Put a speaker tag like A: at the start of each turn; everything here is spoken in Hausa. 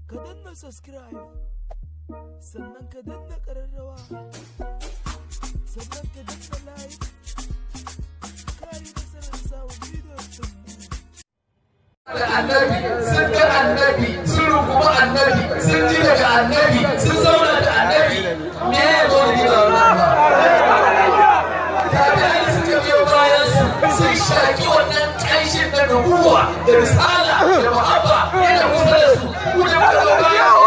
A: Ka danna subscribe, sannan ka danna ƙararrawa, sannan ka danna like. Ka yi nasarar samun bidiyon ɗinmu.
B: Da Annabi, sun ga Annabi, sun rungumi Annabi, sun ji daga Annabi, sun zauna da Annabi. Me ya zo da ba wannan ba? Tabi'ai suka biyo bayan su, sun shaki wannan ƙanshin na nubuwa da risala da muhabba yana kusa da su. Ku da muka zo baya.